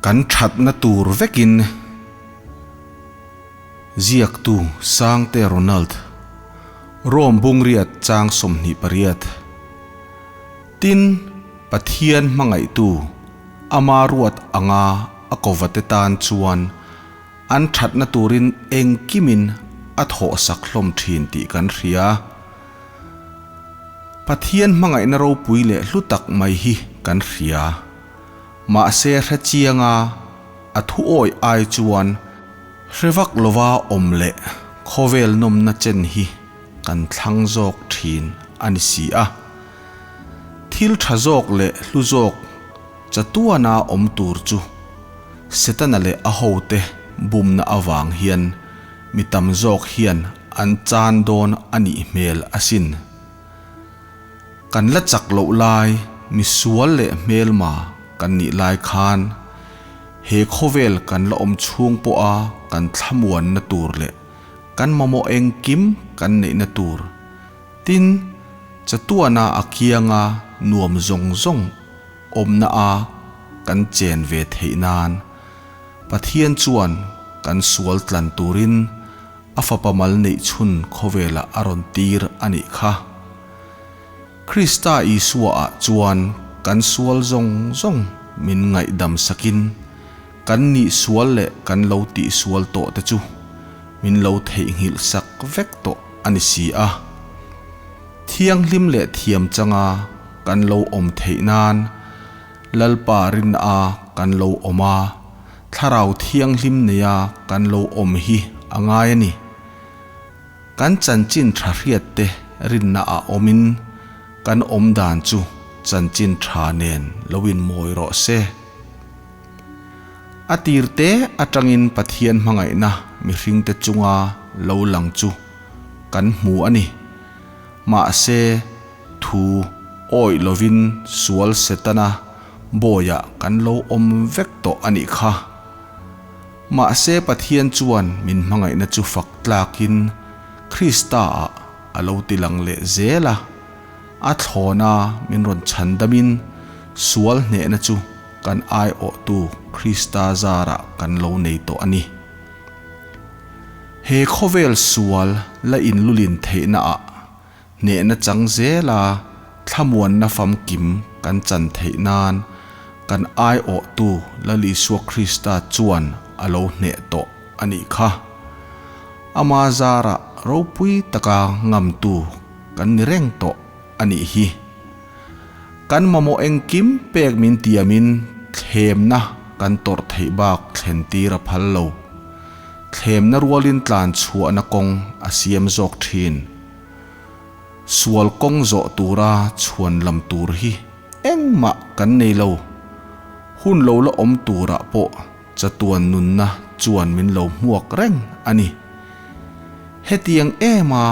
Kan thatna tur vekin ziaktu Sangte Ronald, Rome bungriat chang 28. Tin, Pathian hmangaihtu ama ruat anga a kovate tan chuan an thatna turin engkimin a thawhsak hlawm thin tih kan hria. Pathian hmangaihna ropui leh hlu tak mai hi kan hria. Mahse hre chianga a thu awi ai chuan hre vak lova awm leh khawvel nawmna chen hi kan thlang zawk thin a ni si a. Thil tha zawk leh hlu zawk chatuana awm tur chu Setana leh a hote bumna avang hian mi tam zawk hian an chan dawn a nih hmel asin. Kan la chak loh lai, misual leh hmelma kan nih lai khan he khawvel kan la awm chhung pawha kan thlamuanna tur leh kan mamawh engkim kan neihna tur, tin, chatuana a kianga nuam zawng zawng awmna a kan chen ve theih nan Pathian chuan kan sual tlan turin A fapa mal neih chhun khawvelah a rawn tir a nih kha. Krista Isua-ah chuan kan sual zawng zawng min ngaihdam sakin kan nih sual leh kan lo tih sual tawh te chu min lo theihnghilh sak vek tawh a ni si a. Thianghlim leh thiam changa kan lo awm theih nan Lalpa rinna kan lo awm a, Thlarau Thianghlim neia kan lo awm hi a ngai a ni. Kan chanchin tha hriat te rinna ah awmin kan awm dan chu chanchin tha nen lo inmawi rawh se. A tir te atangin Pathian hmangaihna mihringte chunga lo lang chu kan hmu a ni. Mahse, thu awih lovin sual Setana bawiah kan lo awm vek tawh a nih kha. Mahse Pathian chuan min hmangaihna chu fak tlakin Krista-ah a lo ti lang leh zel a, a thlawna min rawn chhan damin sual hnehna chu kan aiawhtu Krista zarah kan lo nei tawh a ni. He khawvel sual la inlulin theihnaah Hnehna chang zela thlamuanna famkim kan chan theih nan kan aiawhtu Lal Isua Krista chuan a lo hneh tawh a nih kha. Ama zarah ropui taka ngamtu kan ni reng tawh a nih hi. Kan mamawh engkim pek min tiamin thlemna kan tawrh theih bak thlen tir a phal lo. Thlemna rualin tlan chhuahna kawng a siam zawk thin. Sual kawng zawh tura chhuan lam tur hi engmah kan nei lo. Hun lo la awm turah pawh chatuan nunna chuan min lo hmuak reng a ni. Hetiang ema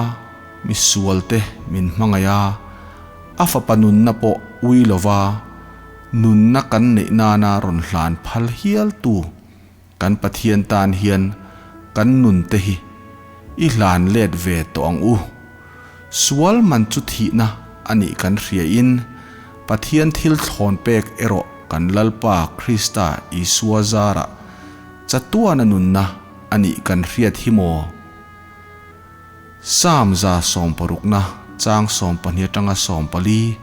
mi sualte min hmangaih a, a fapa nunna pawh ui lova nunna kan neih nana rawn hlan phal hial tu Kan Pathian tan hian kan nun te hi i hlan let ve tawh ang u. Sual man chu thihna a nih kan hria in Pathian thil thlawn pek erawh kan Lalpa Krista Isua zarah chatuana nunna a nih kan hriat hi maw? Psalm 160 chang 12 atanga 14.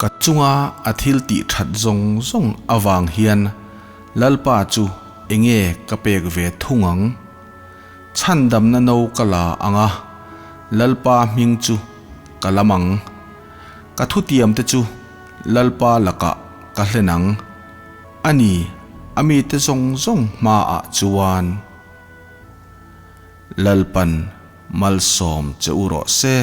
Ka chunga a thil tih that zawng zawng avang hian Lalpa chu enge ka pek ve thung ang? Chhandamna no ka la ang a, Lalpa hming chu ka lam ang. Ka thutiamte chu Lalpa lakah ka hlen ang, a ni, a mite zawng zawng hmaah chuan. Lalpan malsawm che u rawh se.